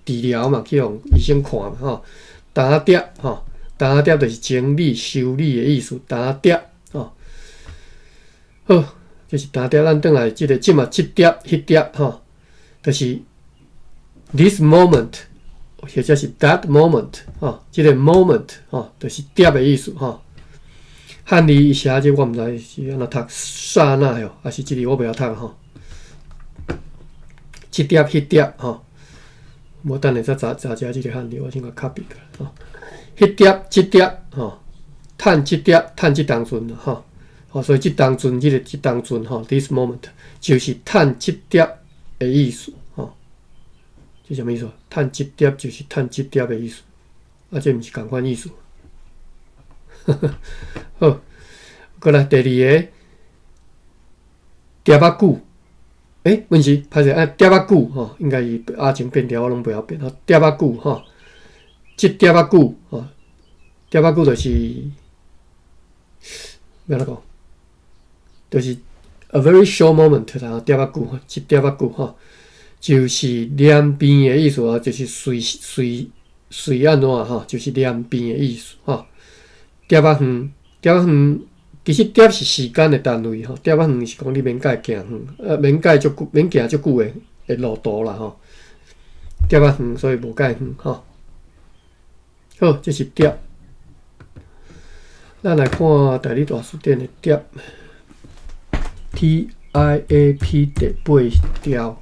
[SPEAKER 1] 治療嘛，去予醫生看嘛吼。焦蝶吼，焦蝶就是整理、修理的意思。焦蝶吼，好，這是焦蝶。咱轉來這个這馬這蝶、彼蝶吼，就是 this moment 或者是 that moment 吼，這个 moment 吼，就是蝶的意思吼。漢字伊寫這我毋知是按怎讀，剎那喲，抑是這字我袂曉讀吼。這蝶彼蝶吼，無等下再查查一下這个漢字，我先共 copy 起來吼。彼蝶這蝶吼，趁這蝶趁這當陣吼，吼，所以這當陣這个這當陣吼，this moment 就是趁這蝶的意思吼。這啥物意思？趁這蝶就是趁這蝶的意思，啊，這毋是仝款意思。好，過來第二个蝶仔久，欸，毋是，歹勢，啊，蝶仔久吼，應該是阿前變調，我攏袂曉變吼。蝶仔久吼，這蝶仔久吼，蝶仔久就是欲按怎講？就是 a very short moment 啦，蝶仔久，這蝶仔久吼，就是念變的意思啊，就是隨隨隨按怎吼，就是念變的意思吼。蝶仔遠，蝶仔遠，其實蝶是時間的單位吼，蝶仔遠是講你免閣行遠，免閣足久，免行足久的的路途啦吼。蝶仔遠，所以無蓋遠吼。好，這是蝶。咱來看台語大辭典的蝶，T I A P 第八條。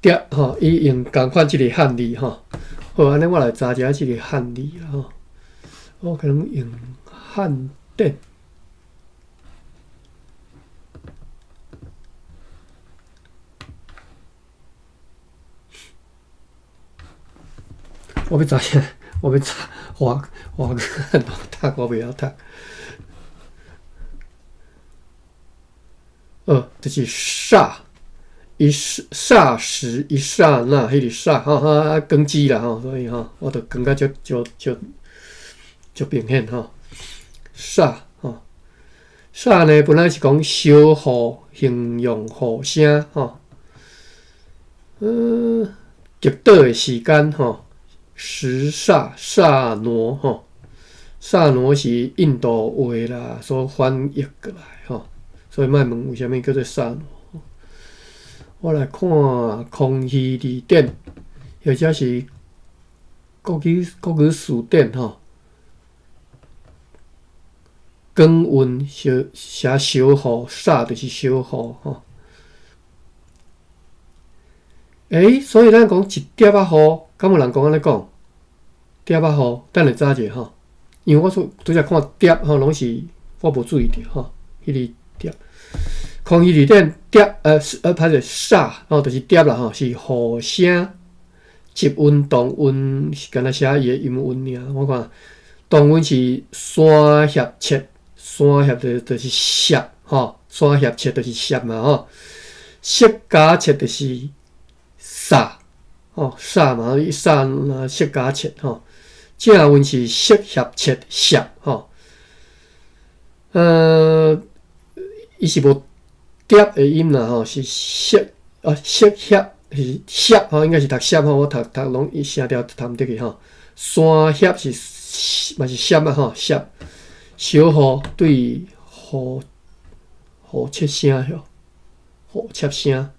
[SPEAKER 1] 蝶吼，伊用仝款這个漢字吼。好，按呢我來查一下這个漢字啦吼。我可能用漢典。我欲查啥？我欲查華華語按怎讀，我袂曉讀。哦，就是剎。一剎時，一剎那，彼个剎吼，啊，光機啦吼，所以吼，我就感覺足足足足明顯吼。剎吼，剎呢本來是講小雨，形容雨聲吼。極短的時間吼，時剎剎那吼，剎那是印度話啦，所翻譯過來吼，所以莫問為啥物叫做剎那。我來看《康熙字典》，或者是國語國語辭典吼。光溫小寫小雨，煞就是小雨吼。欸，所以咱講一蝶仔雨，敢有人講按呢講？蝶仔雨，等下查一下吼。因為我拄拄才看蝶吼，攏是我無注意著吼，彼个蝶。康熙字典蝶，歹勢煞吼，就是蝶啦吼，是雨聲，集韻動韻是敢若寫伊的音韻爾。我看動韻是山協切，山協就就是攝吼，山協切就是攝嘛吼，釋迦切就是煞吼，煞嘛，伊煞釋迦切吼，正韻是釋協切攝吼，伊是無蝶的音啦吼，是釋啊釋協是攝吼，應該是讀攝吼，我讀讀攏聲調讀毋對去吼。山協是嘛是攝啊吼，攝小雨對雨雨切聲吼，雨切聲。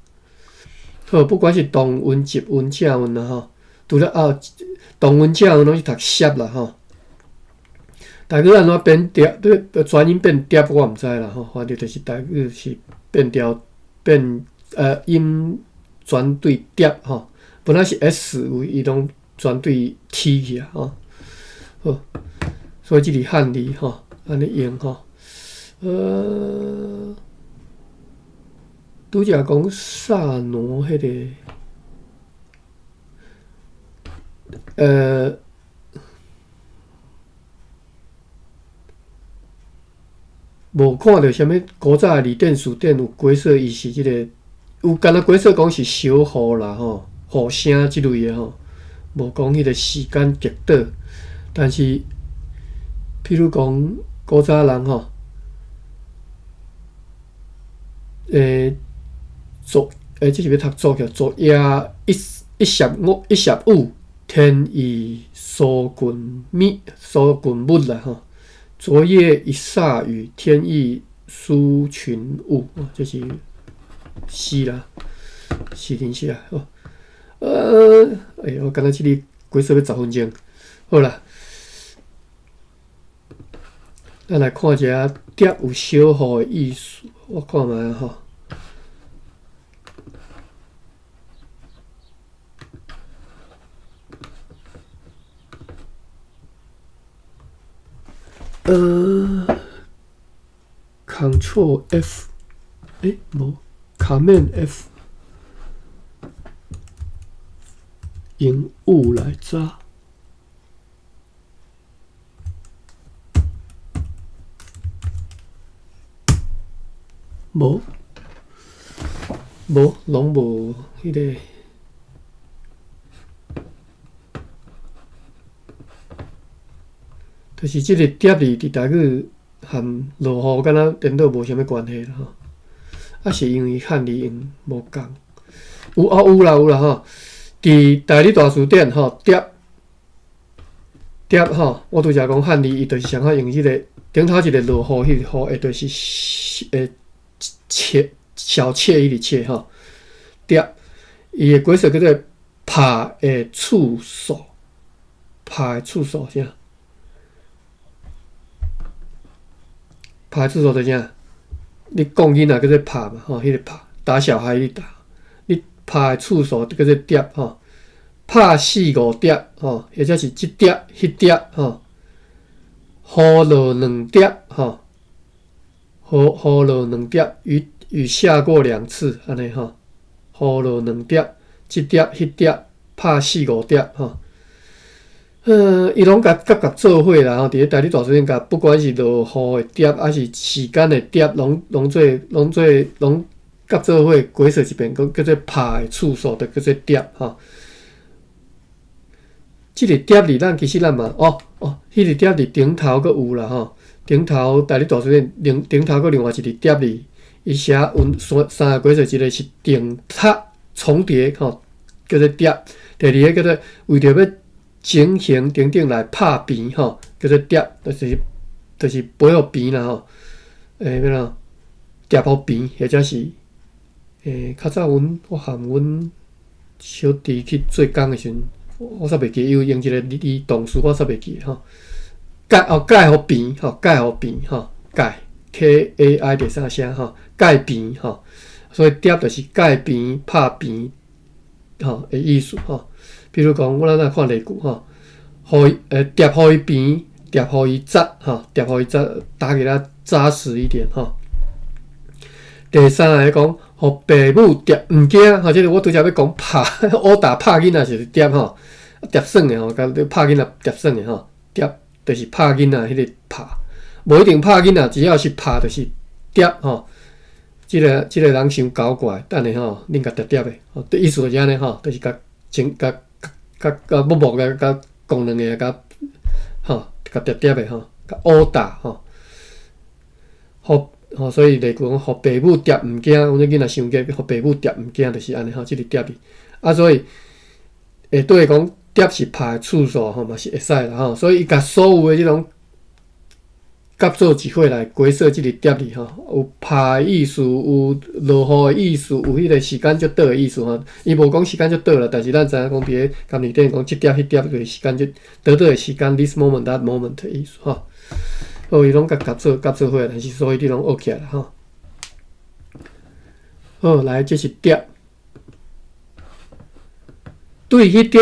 [SPEAKER 1] 好，不管是動韻、集韻、正韻啦吼，除了啊動韻、正韻攏是讀攝啦吼。台語按怎變蝶？轉音變蝶，我毋知啦吼。反正就是台語是變調變音轉對蝶吼。本來是 S 位，伊攏全對 T 去啊，吼。好，所以這個漢字吼，按呢用吼。拄才講薩挪彼個，無看著啥物古早的字典辭典有解說，伊是這個有敢若解說講是小雨啦吼，雨聲這類的吼，無講彼個時間極短。但是，譬如講古早人吼，昨這是欲讀昨起，昨夜一一澀雨一澀雨，天意疏群物疏群物啦吼。昨夜一霎雨，天意舒群物，這是詩啦，詩人寫哦。欸，我感覺這裡解說欲10分鐘，好啦，咱來看一下蝶有小雨的意思，我看覓吼。Ctrl F，欸，無，Command F，用雨來查。無，無，攏無彼個。就是這個蝶字佇台語和落雨敢若顛倒無啥物關係啦吼，啊是因為漢字用無仝，有啊有啦有啦吼，佇台語大辭典吼，蝶蝶吼，我拄才講漢字伊就是上較用這個頂頭一個落雨，彼個雨會就是妾小妾彼個妾吼，蝶伊的解說叫做拍的次數，拍的次數啥？拍次數就是啥？你講囡仔叫做拍嘛，吼，彼個拍打小孩去打，你拍的次數叫做蝶吼，拍四五蝶吼，或者是這蝶、彼蝶吼，雨落兩蝶吼，雨雨落兩蝶，雨雨下過兩次，按呢吼，雨落兩蝶，這蝶、彼蝶，拍四五蝶吼。伊攏共佮佮做伙啦吼，佇咧台語大辭典共，不管是落雨的蝶，抑是時間的蝶，攏攏做攏做攏佮做伙解說一遍，閣叫做拍的次數，就叫做蝶吼。這個蝶字，咱其實咱嘛，哦哦，彼個蝶字頂頭閣有啦吼，頂頭台語大辭典頂頂頭閣另外一個蝶字，伊寫有三三個解說，一個是頂塔重疊吼，叫做蝶；第二个叫做為著欲情形等等來拍平吼，叫做疊，就是撥予平啦吼。欲怎疊予平，或者是較早阮我含阮小弟去做工的時陣，我煞袂記伊有用一个字動詞，我煞袂記吼。蓋哦蓋予平吼，蓋予平吼，蓋 K A I 第三聲吼，蓋平吼。所以疊就是蓋平、拍平吼的意思吼。比如講，我咱來看例句吼，予伊疊予伊平，疊予伊紮吼，疊予伊紮，打起來紮實一點吼。第三个講，予爸母疊毋驚吼，這個我拄才欲講拍，毆打拍囡仔是疊吼，疊耍的吼，共你拍囡仔疊耍的吼，疊就是拍囡仔彼個拍，無一定拍囡仔，只要是拍就是疊吼。這個人傷搞怪，等下吼，恁共疊疊的，吼，意思就是按呢吼，就是共整共。共共木木个，共講兩个，共吼，共疊疊的吼，共毆打吼，予吼，所以例句講，予爸母疊毋驚，阮這囡仔傷激，予爸母疊毋驚，就是按呢吼，這個疊字。啊，所以下底講疊是拍的次數吼，嘛是會使啦吼。所以伊共所有的這種合做一伙來解說這個疊字吼，有拍的意思，有落雨的意思，有彼個時間足短的意思吼。伊無講時間足短啦，但是咱知影講佇咧工地頂講這疊彼疊就是時間足短短的時間，this moment that moment 的意思吼。好，伊攏共合做合做伙，但是所以你攏學起來啦吼。好，來，這是疊。對彼粒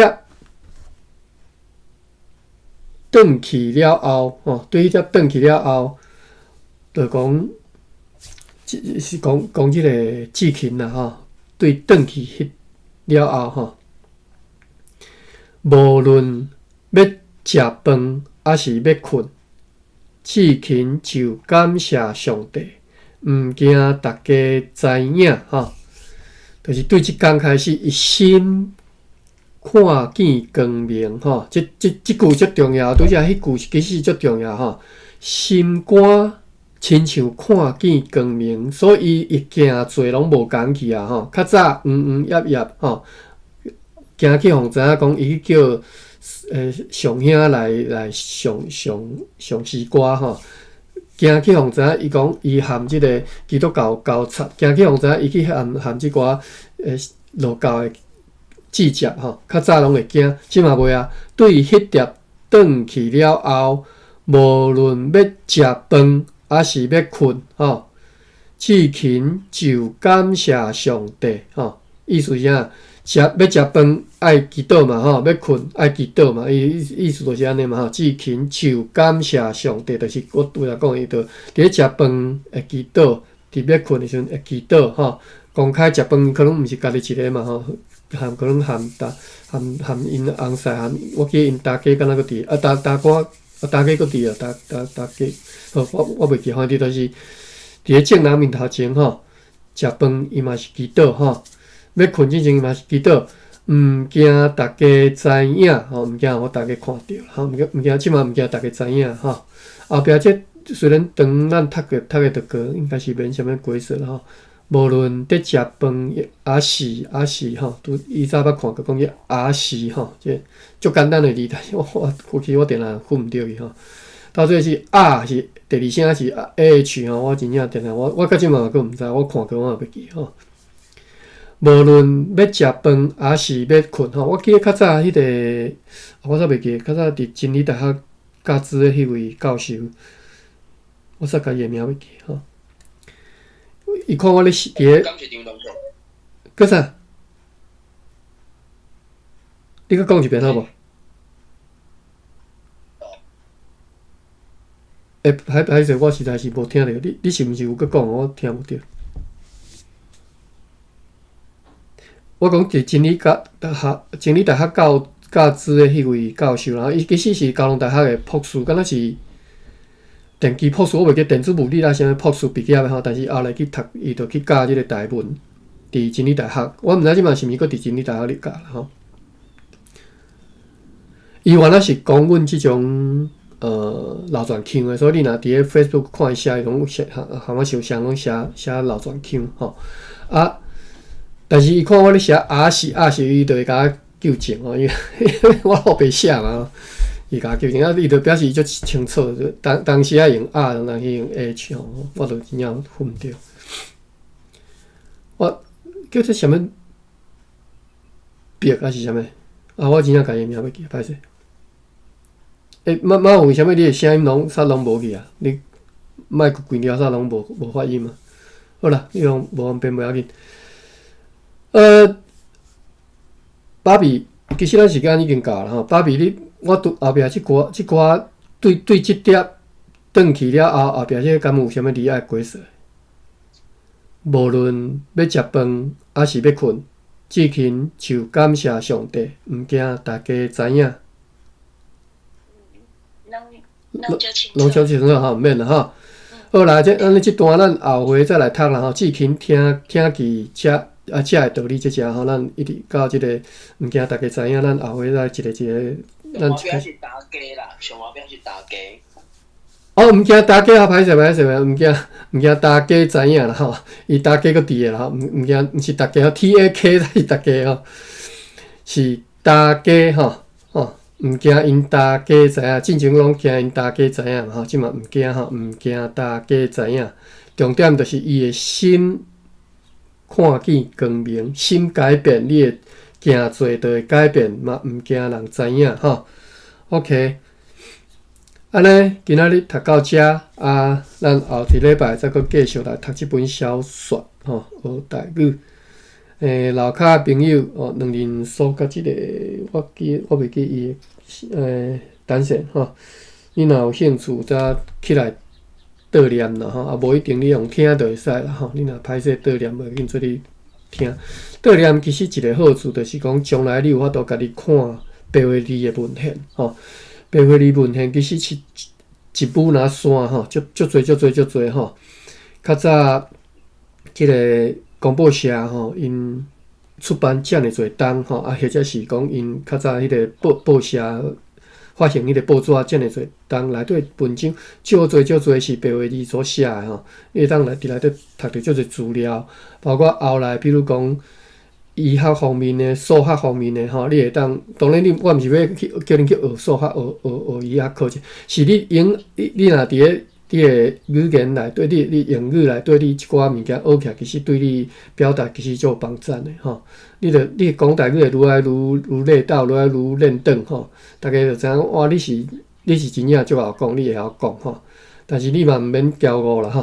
[SPEAKER 1] 轉去了後，吼，對彼粒轉去了後，就講，是講講這个志勤啦，吼，對轉去彼了後，吼，無論欲食飯抑是欲睏，志勤就感謝上帝，毋驚逐家知影，吼，就是對這工開始，伊心看見光明，吼，這這這句足重要，拄才彼句其實足重要，吼，心肝親像看見光明，所以伊行做攏無仝去啊！吼，較早黃黃葉葉吼，驚去予知影講伊去叫上兄來來上上上詩歌吼，驚去予知影伊講伊和這个基督教交插，驚去予知影伊去和和這寡路教的姊接吼，較早攏會驚，這馬袂啊。對彼粒轉去了後，無論欲食飯抑是欲睏，吼，志勤就感謝上帝，吼，意思是啥？食欲食飯愛祈禱嘛，吼，欲睏愛祈禱嘛，伊意思就是按呢嘛，吼。志勤就感謝上帝，就是我拄才講伊就佇咧食飯會祈禱，佇欲睏的時陣會祈禱，吼。公開食飯可能毋是家己一个嘛，吼，含可能含大含含𪜶翁婿含，我記得𪜶大家敢若閣佇啊，大大哥啊，大家閣佇啊，大大大家，好，我我袂記，反正就是佇咧眾人面頭前吼，食飯伊嘛是祈禱吼，欲睏之前伊嘛是祈禱，毋驚逐家知影吼，毋驚予逐家看著，吼，毋驚毋驚，這馬毋驚逐家知影吼。後壁這雖然長咱讀過讀會著過，應該是免啥物解說啦吼。無論佇食飯，抑是抑是吼，拄以早捌看過講伊抑是吼，這足簡單的字，但是我我過去我定定分毋著去吼。到最後是啊是第二聲是 A H 吼，我真正定定我我到這馬嘛閣毋知，我看過我嘛袂記吼。無論欲食飯抑是欲睏吼，我記得較早彼个，我煞袂記，較早佇真理大學教書的彼位教授，我煞共伊的名袂記吼。伊看我咧寫，佇咧，閣啥？你閣講一遍好無？欸，歹歹勢，我實在是無聽著，你你是毋是有閣講？我聽無著。我講佇真理大學，真理大學教教書的彼位教授啦，伊其實是交通大學的博士，敢若是。電機博士，我袂記電子物理抑啥物博士畢業的吼，但是後來去讀，伊就去教這个台文，佇真理大學。我毋知這馬是毋是閣佇真理大學咧教啦吼。伊原來是講阮這種流傳腔的，所以你若佇咧 Facebook 看伊寫，伊攏寫含含我受傷攏寫寫流傳腔吼。啊，但是伊看我咧寫啊是啊是，伊就會共我糾正吼，因為我烏白寫嘛。伊共糾正啊，伊就表示伊足清楚，當當時愛用 R，當時用 H 吼，我就真正分毋著。我叫做啥物別抑是啥物？啊，我真正共伊名袂記，歹勢。欸，媽媽為啥物你的聲音攏煞攏無去啊？你麥克關了煞攏無無發音啊？好啦，你攏無方便袂要緊。芭比，其實咱時間已經到啦吼，芭比你。我拄後壁這歌，這歌對對這粒轉去了後，後壁這个敢有啥物字愛解說？無論欲食飯抑是欲睏，志勤就感謝上帝，毋驚大家知影。攏足清楚吼，毋免啦吼。好啦，這按呢這段咱後回再來讀啦吼。志勤聽聽見這啊這的道理，這遮吼，咱一直到這个毋驚大家知影，咱後回再一个一个。
[SPEAKER 4] 咱上是大家啦，上後壁是大家。
[SPEAKER 1] 哦，毋驚大家啊，歹勢歹勢，毋驚毋驚大家知影啦吼，伊大家閣佇个啦吼，毋毋驚毋是大家吼，T A K 才是大家吼，是大家吼，吼，毋驚𪜶大家知影，進前攏驚𪜶大家知影嘛吼，這馬毋驚吼，毋驚大家知影，重點就是伊的心看見光明，心改變，你的行做就會改變嘛，毋驚人知影吼。OK，按呢，今仔日讀到遮啊，咱後一禮拜再閣繼續來讀這本小說吼，學台語。樓跤朋友哦，兩人所佮這個，我記我袂記伊的等下吼，你若有興趣，才起來倒念啦吼，啊無一定你用聽就會使啦吼。你若歹勢倒念，無要緊，做你聽。倒念其實一個好處，就是講將來你有法度家己看白話字的文獻吼。白話字文獻其實是一本若山吼，足足濟足濟足濟吼。較早這個公報社吼，𪜶出版遮爾濟冬吼，啊，或者是講𪜶較早彼個報報社發行彼個報紙遮爾濟冬，內底文章少濟少濟是白話字所寫的吼，你會當來佇內底讀著足濟資料，包括後來比如講醫學方面的、數學方面的吼，你會當當然你我毋是欲去叫恁去學數學、學學學醫學課程，是你用你你若佇咧你的語言內底，你英語內底，你一寡物件學起來，其實對你表達其實足有幫助的吼。你著你講台語會愈來愈愈佇道，愈來愈練轉吼。逐家就知影哇，你是真正足𠢕講，你會曉講吼。但是你嘛毋免驕傲啦吼，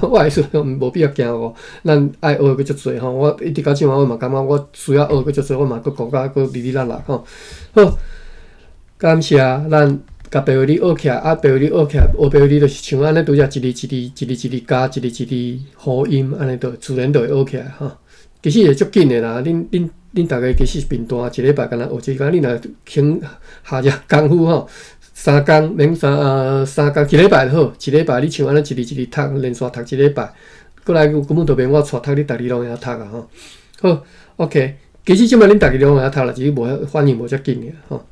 [SPEAKER 1] 我的意思講無必要驕傲。咱愛學的閣足濟吼，我一直到這馬我嘛感覺我需要學閣足濟，我嘛閣講甲閣哩哩啦啦吼。好，感謝咱。共白話字學起來，啊，白話字學起來，學白話字就是像按呢，拄才一字一字、一字一字加，一字一字呼音，按呢就自然就會學起來吼。其實會足緊的啦，恁恁恁逐家其實貧惰，一禮拜干焦學這個，你若肯下遮工夫吼，三工免三啊三工一禮拜就好，一禮拜你像按呢一字一字讀，連續讀一禮拜，過來根本就免我帶讀，你逐日攏會曉讀啊吼。好，OK，其實這擺恁逐日攏會曉讀啦，只是無反應無遮緊爾吼。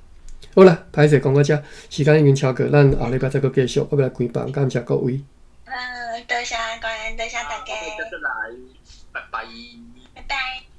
[SPEAKER 1] 好啦，歹勢講到遮，時間已經超過，咱後禮拜再閣繼續。我欲來關房，感謝各位。
[SPEAKER 2] 嗯，多謝各位，多謝大家。
[SPEAKER 4] 再來，拜拜。
[SPEAKER 2] 拜拜。